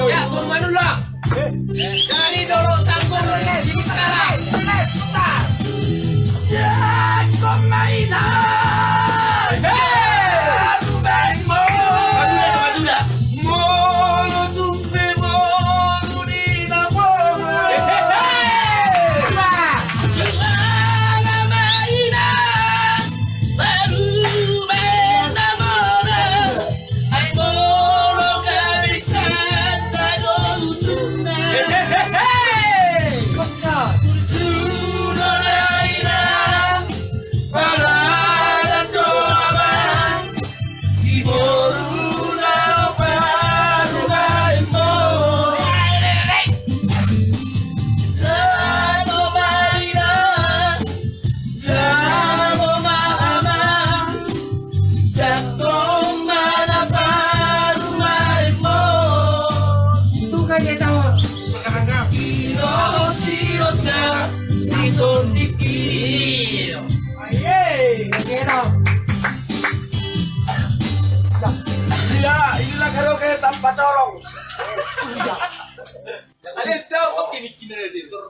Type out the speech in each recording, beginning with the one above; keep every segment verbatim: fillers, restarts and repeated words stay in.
Ya, boru Manullang. Dari Dolok Sanggur, sini tengah. Jago mainan. Hei. Aduh, baik, mau. Mau lu tumpe, mau lu di dapur. Hei. Gimana mainan? Baru main namanya. Ai molo gabe sanda do ujungna. Hehehe. Tudo laina, pala do amang, si boru na parumaenmu. Sano baina. Jalo ma amang, jalo ma na parumaenmu. Tukan dia tahu. Ino sirota di tondiki. Aye. Gitu. Ya, inilah karaoke tanpa corong. Ada yang tahu kok kayak bikin ada di tur.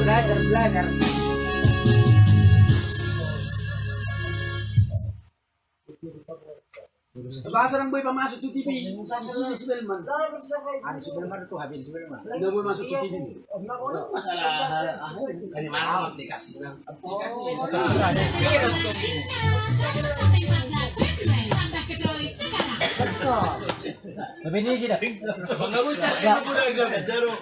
Belajar, belajar. Bahasa orang boy pamasuk tu T V. Di sini si Belman. Ada si Belman tu, habis si Belman. Nggak mau masuk tu T V. Masalah, ah, ini mana aplikasi, nah? Aplikasi. Tapi ini sih dah. Coba nggak bocah, ya. Udah, udah, udah.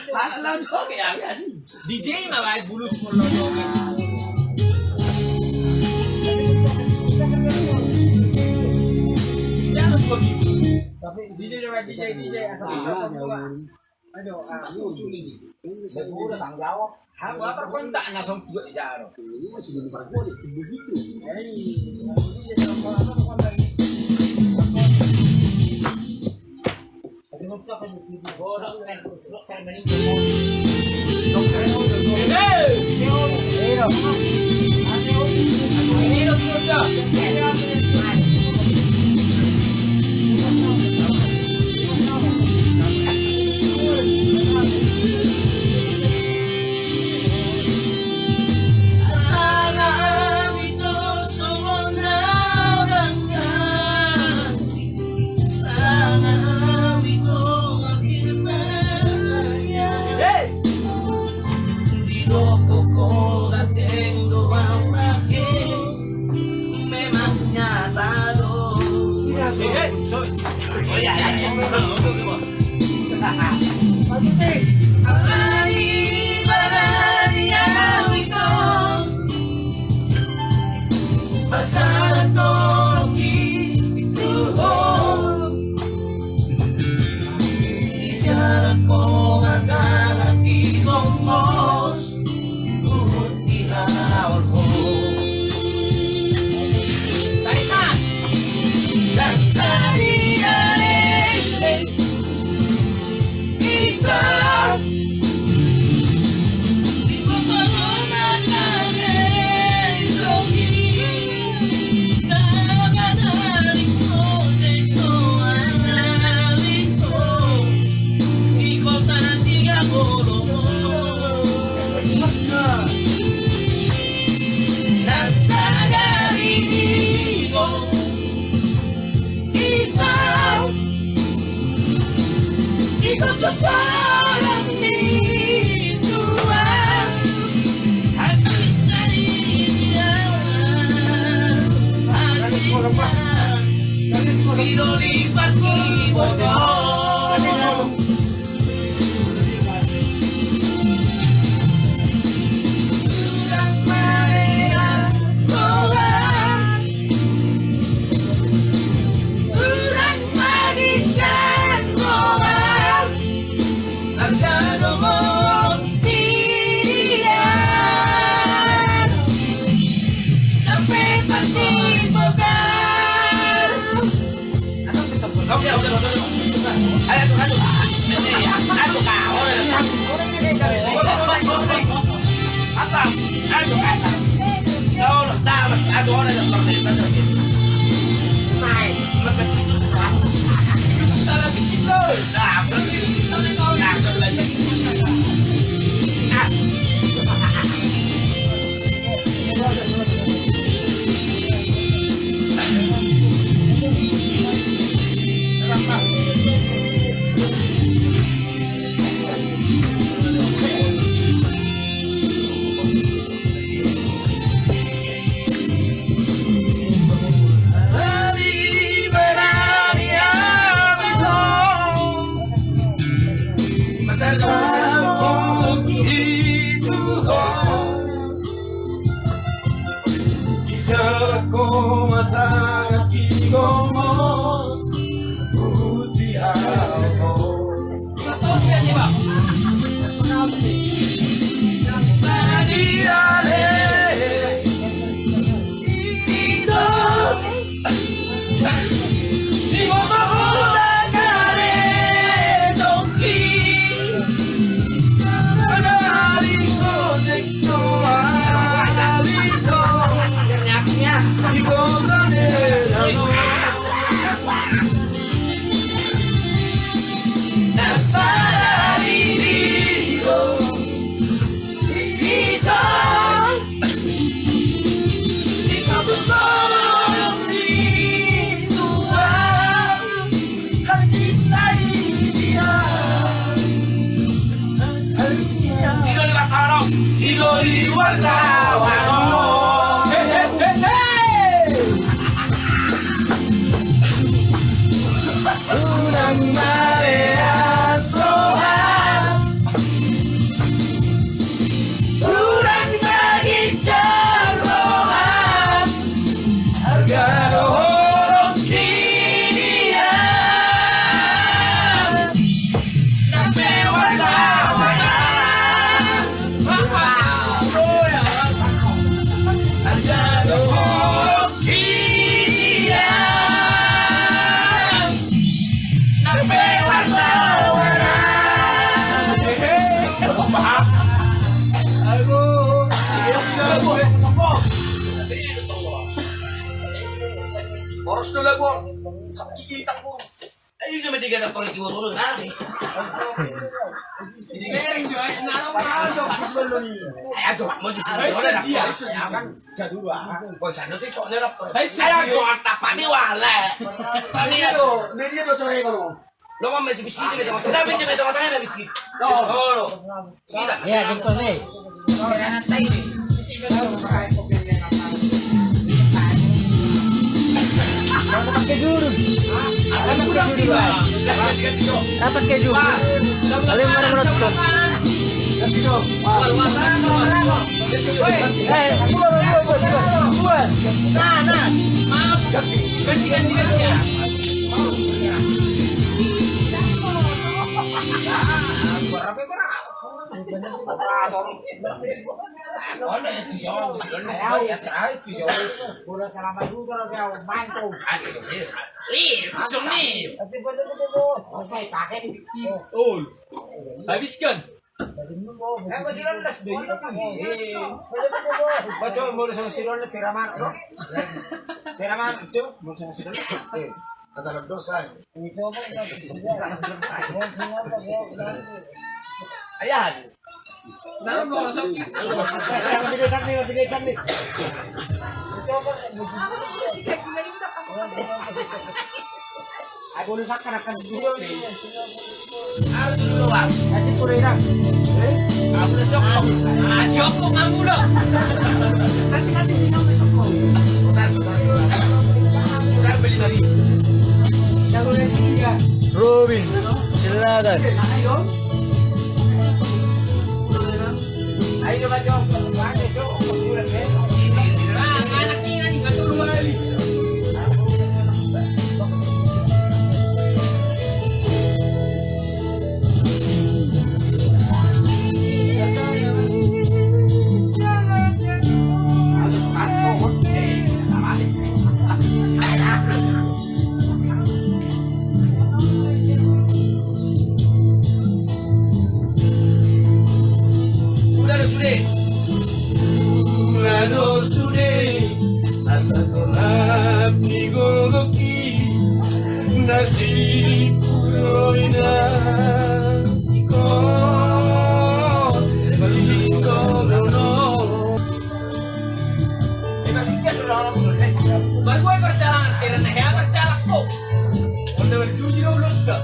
Pas lo joget ya, enggak sih? D J ma baik bulus molo joget. Tapi D J coba D J, D J asal. Aduh, ah, sulit ini. Ini saya udah tanggung jawab. Aku apa kontak na song dua di jaro. Ini masih belum pernah gua deh, begitu. Memang nyata do. Apalagi barani au ito. Pasahat toki tu ho. Sidoli wartawan on. Sidoli wartawan on. He, he, he, he. Unang maleas roham. Unang maginjang roham. Arga dohot holong di dia. Nang pe warna-warna. Arga dohot holong di dia. Nang pe warna-warna. Boros do lagu on. Sakit gitang, Bung. Ayo, sama dia kata tolong kiwat dulu, nah. Ini bereng, Joy. Nah, lo. Padahal coba di sebelum ini. Ayo, coba mau di sini. Ayo, dia. Ayo, kan. Jadul, ah. Bosan tu cok ni rap. Hai, ayo, Joy, tapa ni wale. Tani dia tu, dia tu core kono. Lo mau masih bisi tu, tengok. Dah, bisi, tengok, tengok, bisi. Lo. Lo, lo. Bisa. Ya, jempol ni. Pakai dulu. Pakai dulu. Kalau yang mana menurut kau? Eh, buat, buat, buat, buat. Nah, nah. Ganti, ganti, ganti, ya. Udah selama dulu kalau dia mancung. Ih, langsung nih. Saya pakai di. Oh. Habiskan. Eh, masih lemes, Bang. Eh. Baca, mau sama si lemes, si Ramar. Si Ramar, cok, mau sama si lemes. Eh, kata dosa. Ayah. Aku ni sakit akan dulu nih. Robin, silakan. Ula do sude. Ula do sude. Asa tolap ni gogok i. Na sipuroi na. Ko. Sisoro no. Baru gue pas jalan, seren hebat jalan kok. Udah berjuji dong, udah.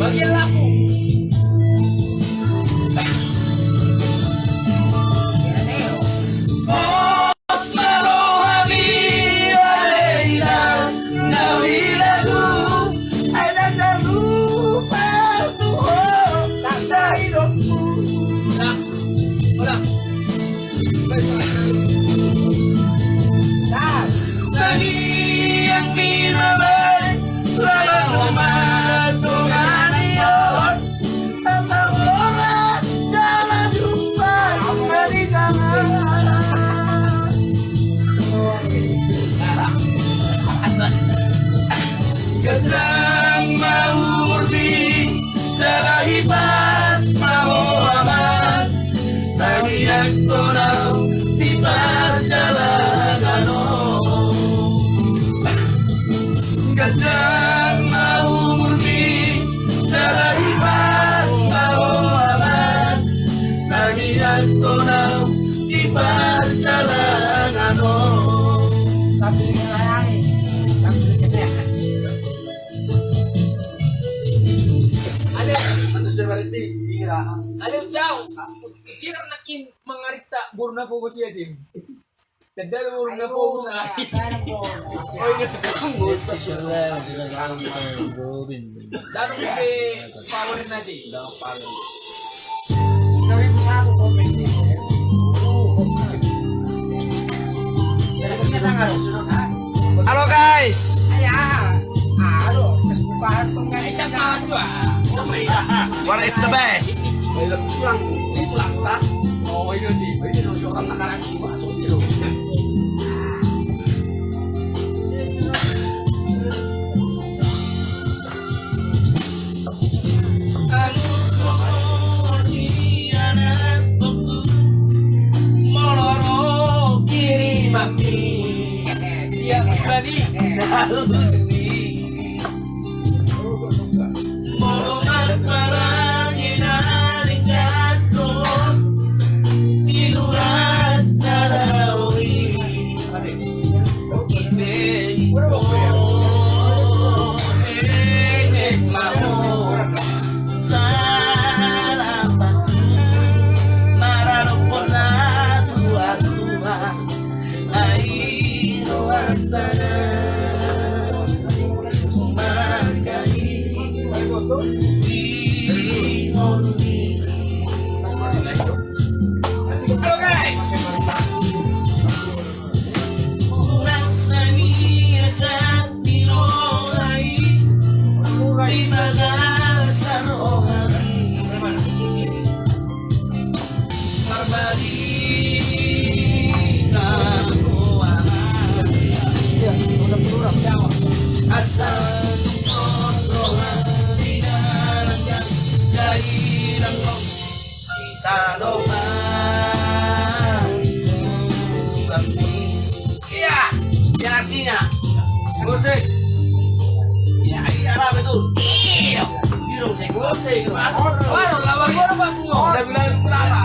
Bagian lagu. Ganjang ma umurmi, jala hipas ma ho amang. Tangiangkon au di parjalanan on. Ganjang ma umurmi, jala hipas ma ho amang. Tangiangkon au di parjalanan on. Sambil ngelayangi, sambil ngelayangi. Ale, ale, jau. Kira nakin mangarita boru na pogos i, Adim. Tanda boru na pogos i. Ayo, ayo, ayo. Oh, iya. Spesial lah, kita kan Robin. Dalam di favorit nanti. Dalam favorit. Seribu satu komen ini. Halo, guys. What is the best? Bagasan rohangku. Marbalik ma rohangku. Asa tumpak rohangku di dalan, dalan. Iya, iya, artinya. Musik. Iya, iya lah, betul. Iya. Iya dong, saya musik. Baru, baru, baru, baru, baru. Udah bilang berapa?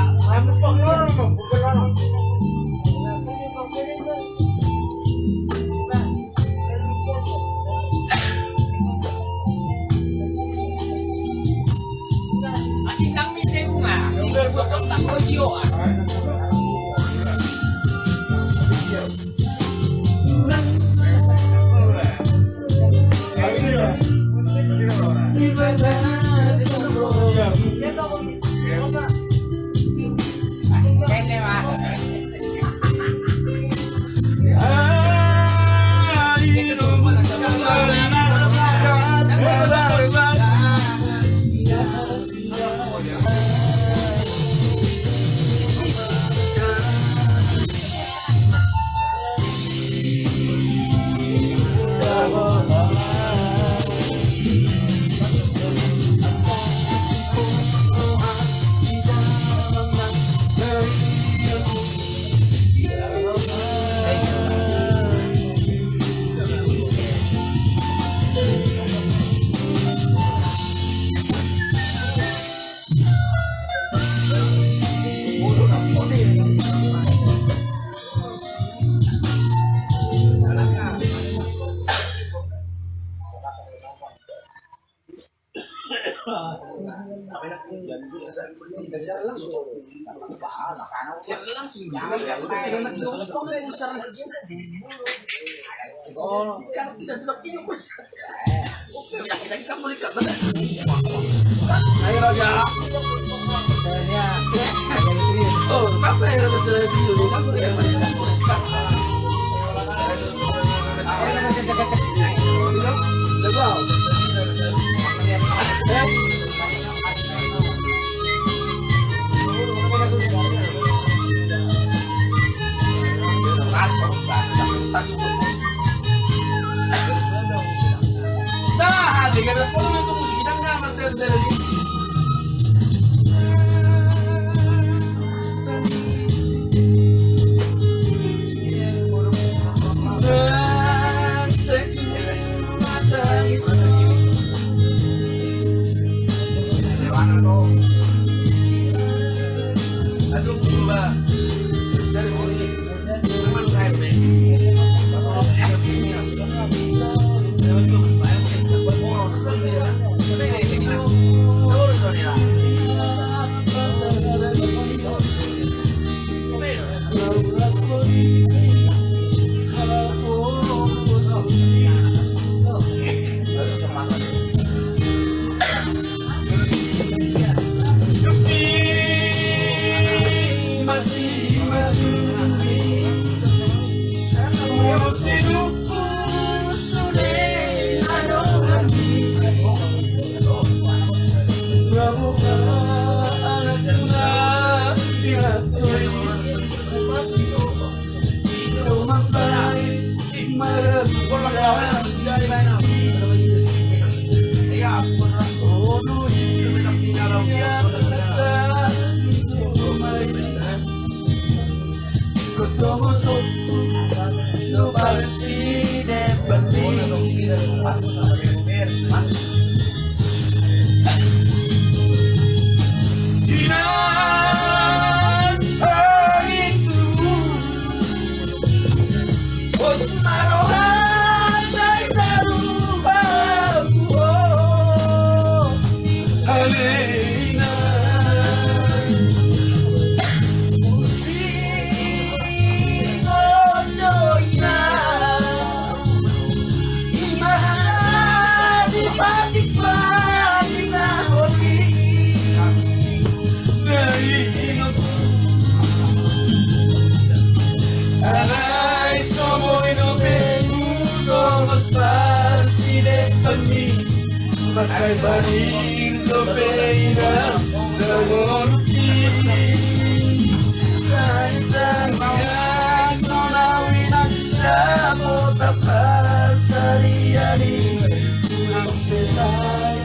Sai paling dope inang damoruki. Sai tangiangkon au inang dapot ampasarian i. Unang pe sai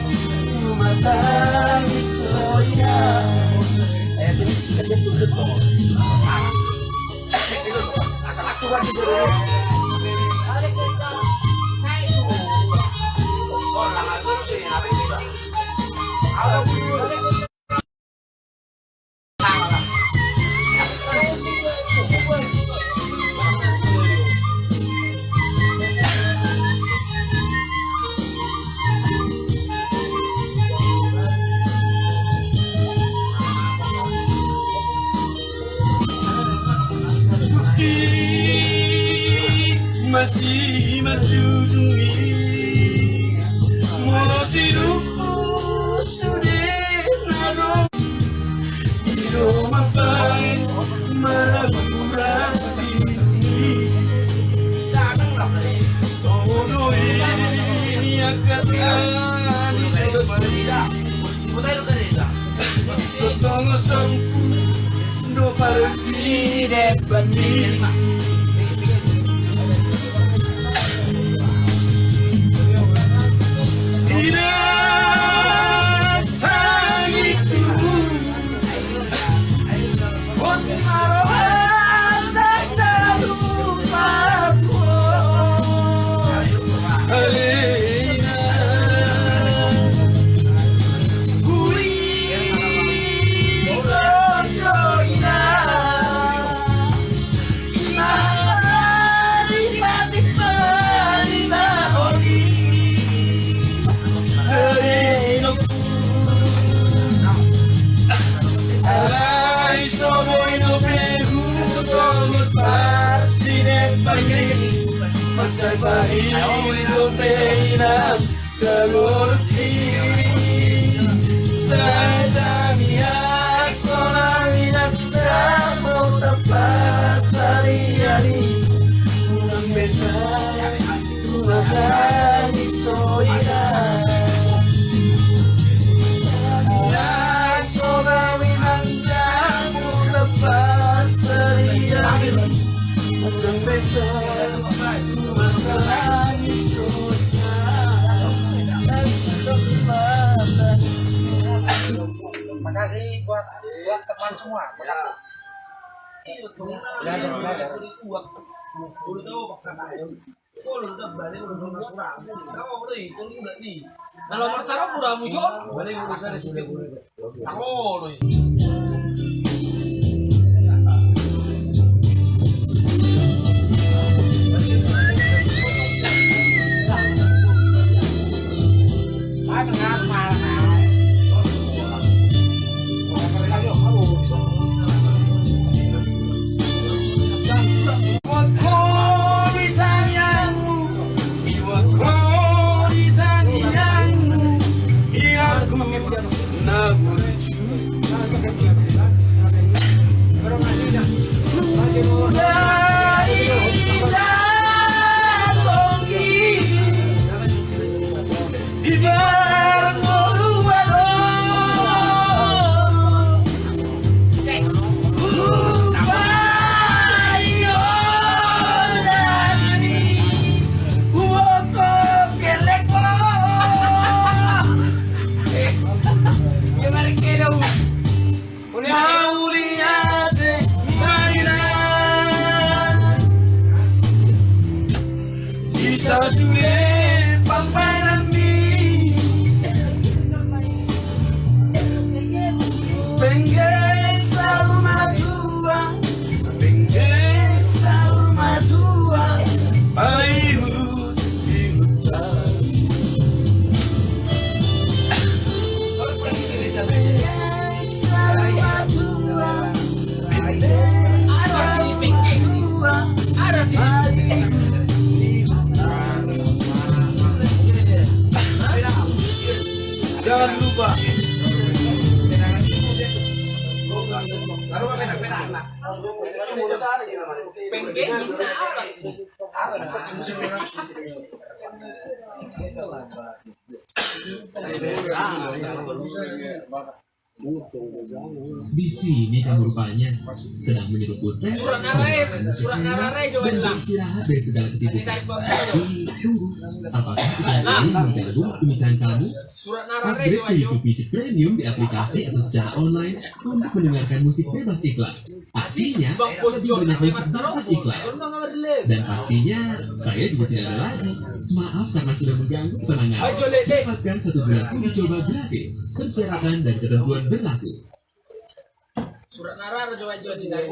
humatangis ho inang. Masih manjujungi molo sidung sude na dong. Ido mambaen maragurang diri. Todo ini angka tani. Tonggo songku do parsideban ni. Inang tangiangku. Alai so boi dope hutogut parsideban ni. Sai paling dope inang damoruki. Sai tangiangkon au inang dapot ampasarian i. Unang pe sai humatangis ho inang. Tangiangkon au inang dapot ampasarian i. Unang pe sai humatangis ho inang. Makasih buat, buat teman semua. Makasih. Belajar, belajar. Kalau mertaro kurang musuh. Mauliate ma inang. Di sasude pambahenanmi. Pengge saur matua. Pengge saur matua. Paihut-ihut. Jangan lupa. Pengge minta alat. Di sini kamu rupanya sedang menyeruput teh, surat nararai, surat nararai, coba dan beristirahat dari segala kesibukan. Tapi tunggu, apakah kita ini mengganggu pemikiran kamu? Upgrade ke YouTube Music Premium di aplikasi atau secara online untuk mendengarkan musik bebas iklan. Artinya, lebih banyak musik tanpa iklan. Dan pastinya, saya juga tidak ada lagi. Maaf karena sudah mengganggu ketenangan. Dapatkan satu bulan uji coba gratis. Persyaratan dan ketentuan berlaku. Surat nararai, coba, coba, si dari.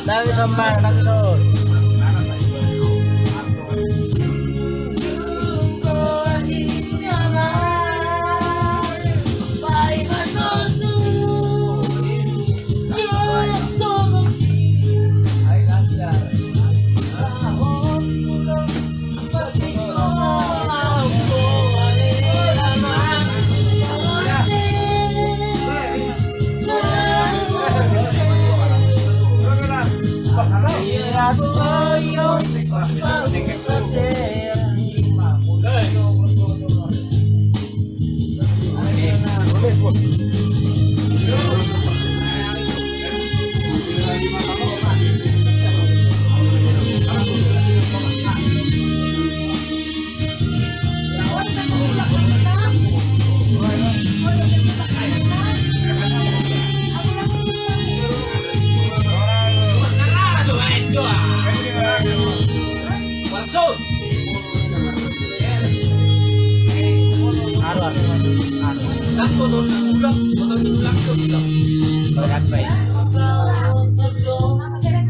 Nang sombar, nang son.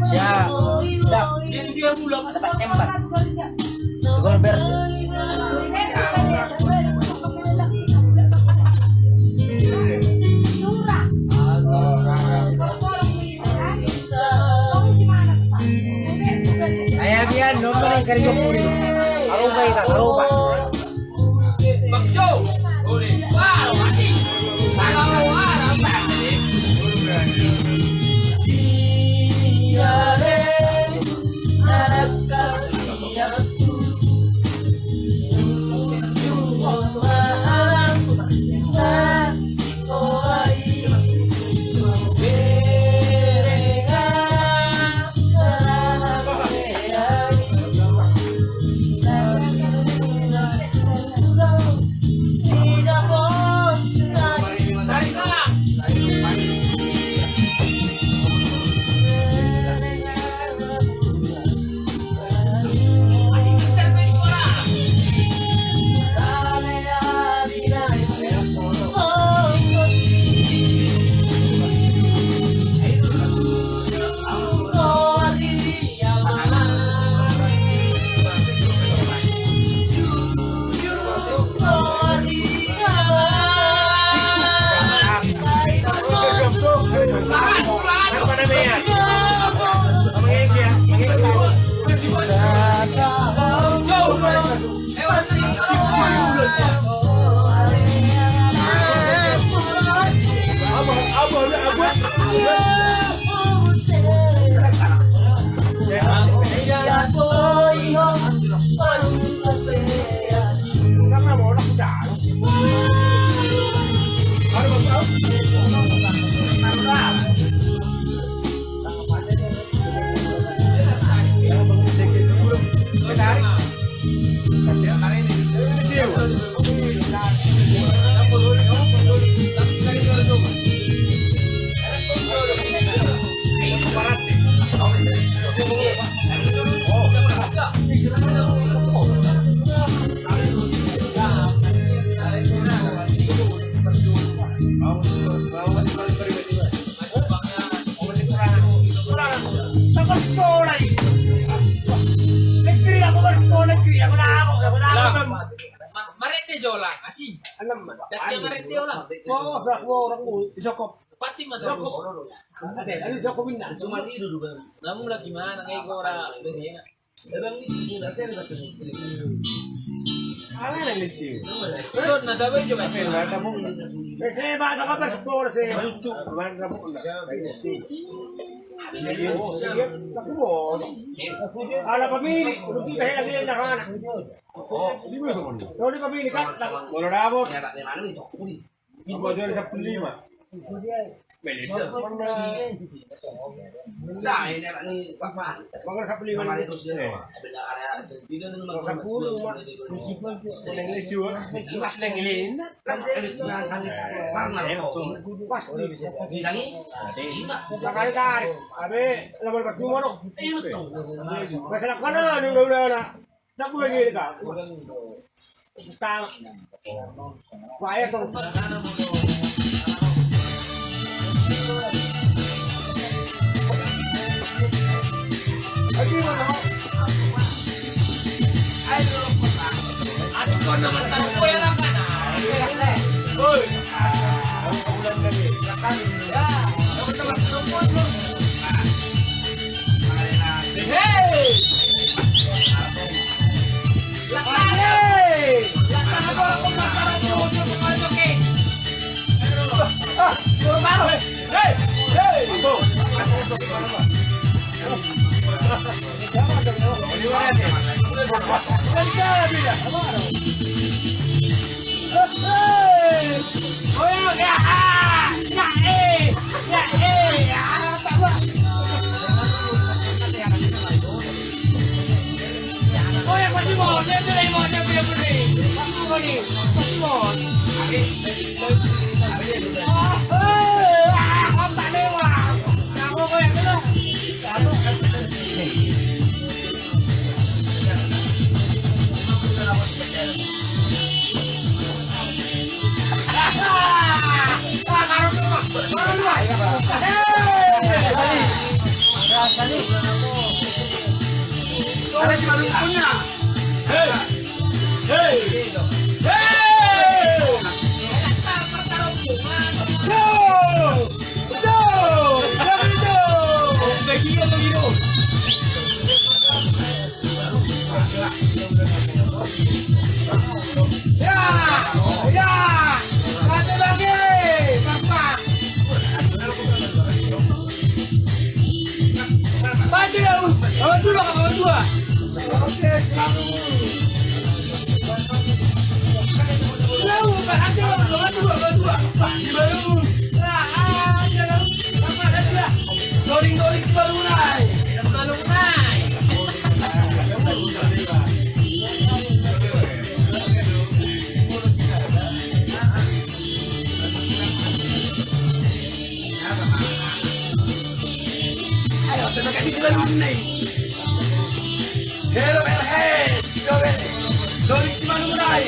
Siap. Siap. Empat. Segol ber. Ayo, Bian, nomor yang kerja puri. Aruba, Ika, aruba. Bang Jo. Boleh. Wah, masih. Kalau orang. Marende jolang asing. Dati marende jolang. Pati ma tu. Namu lagi mana ngai gora berena. Ala na lesi. Sot na tabe jo basi. Seba ta ka bas gora se. Ala pamili untuk tahe lagi na rana. Kalau di pamili kan. Kalau dapot. Dua jual sapuluh lima. Beli sapuluh. Nah, ini anak ni Pak Pak. Bang sapuluh lima. Kemarin itu sih. Beli area sendiri. Sapuluh. Leng lesi wa. Mas leng lesi. Kan ada kan. Pasti. Bilang ini. Sakali tarik. Abe, lama lepas cuma dong. Masalah mana ni udah udah. Nda boi gede ka. Tama. Bae tong. Ayo. Ayo. Asik kau nama tahu kau yang apa? Oi. Ada si Malung punya. Hei. Hei. Hei. Go. Go. Go. Ya. Ya. Mate lagi. Bapak. Mate ya. Kawan dua, kawan dua. Oke, selalu. Selalu, Pak, ada, kawan dua, kawan dua. Pak, selalu. Ah, ah, selalu. Apa ada dia? Doring-doring si Malunai. Malunai. Ayo, terima kasih sudah menonton. Halo, halo, halo. Doring si Malunai.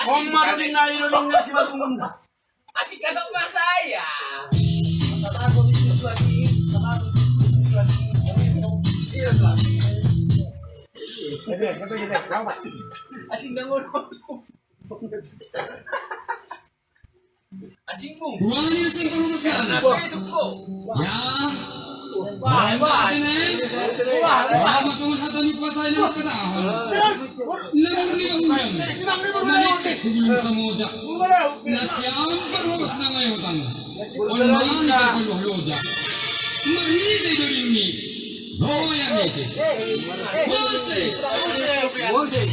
Homma do ninna i do ninna si Marungun. Asik kata bahasa ya. Asik dong. Asing bung. Ruangan ini sing perlu masih ada. Kenapa itu kok? Ya. Wah, wah. Wah, masuk hata ni puasa ini kata. Lemur ni undang. Manik hubulung samoja. Na siam perlu senang ayo tanda. On mani perlu loja. Mari deh doringi. Goyang ete. Musik. Musik.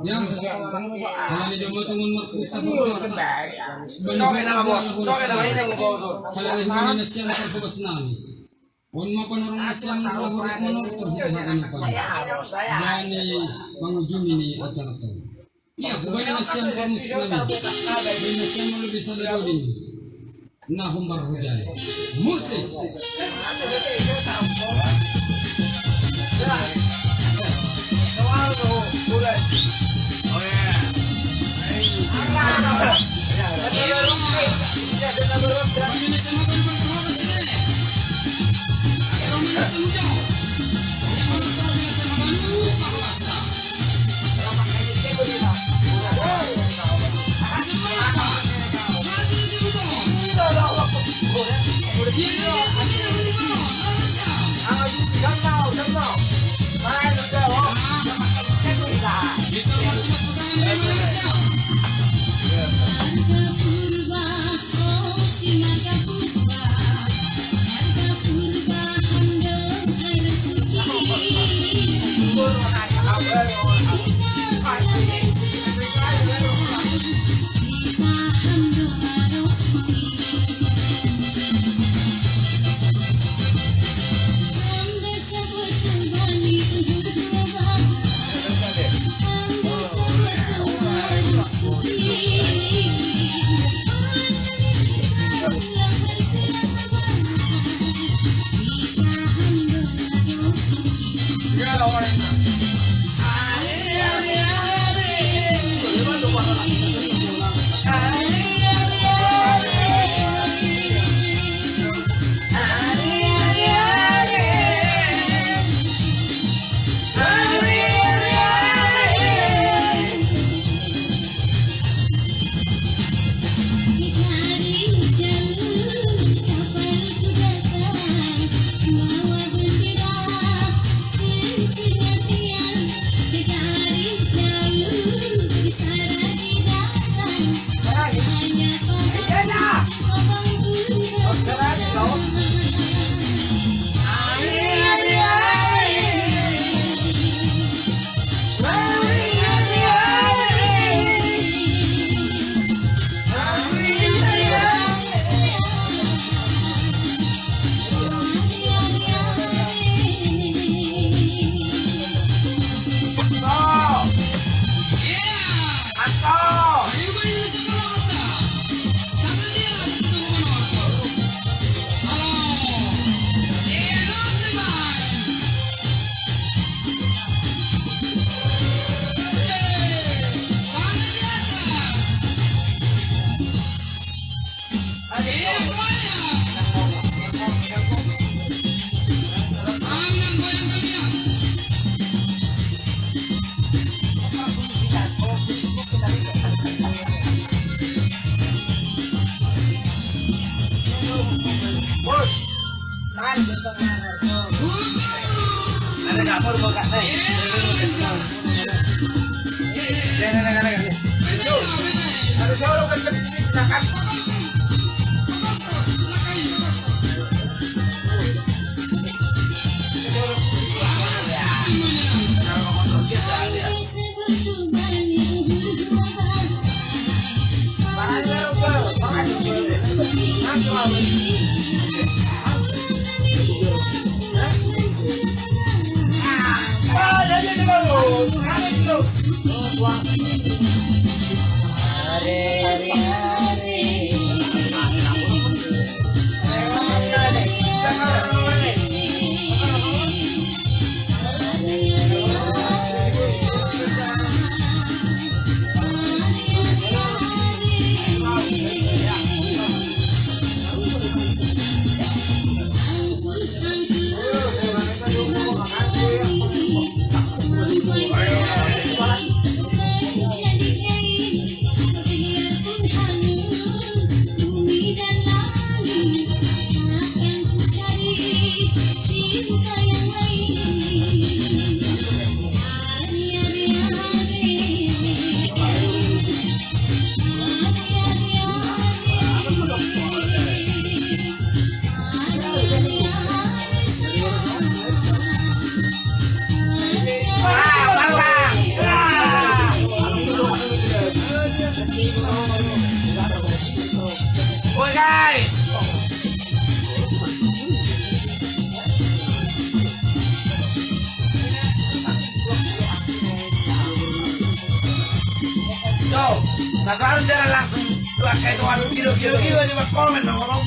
Ya, alani do ma tongon markusa. Bani bani na bos, tongon na bos. Alani bani na sian parhobas nami. On ma panorang na sian parhobas manortor hita haganupan. Bani pangujungi ni acara on. Ia, hubaen na sian parmusik nami. Baen na sian molo bisa dadodin. Na hombar hujae. Musik. Oi, guys. Yo, nah, harus jalan langsung. Lu kayak itu, aduh, gila, gila, gila, gila, komen dong, ngomong.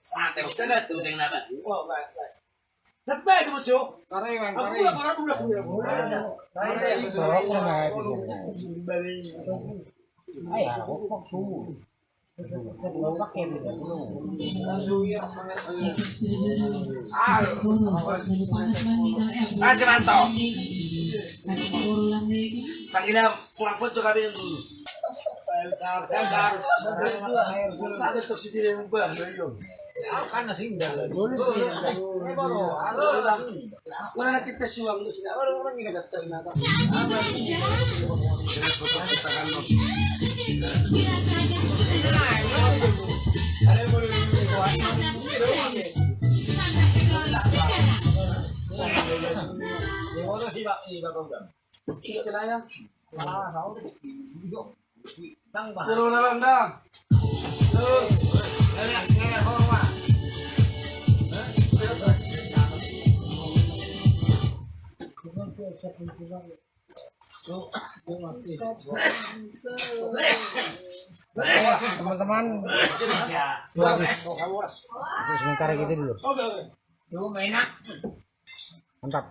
Santai, udah, tuh, jangan apa. Tapi baik, Bos, Jo. Karewan, aku karewan. Udah, udah, udah, udah. Karewan. Ayo, aku kok suhu. Masih mantap. Panggilan, kurang pojok kami yang dulu. Yang harus. Ada toksi dia yang bah, Mario. Aku kan nasi enggak. Dulu sih. Mana nanti tes uang tu sini? Orang-orang ini ada tes nata. Iya, kenanya. Salah, salah. Iya. Turun abang dah. Teman-teman, habis, habis sementara gitu dulu. Mantap.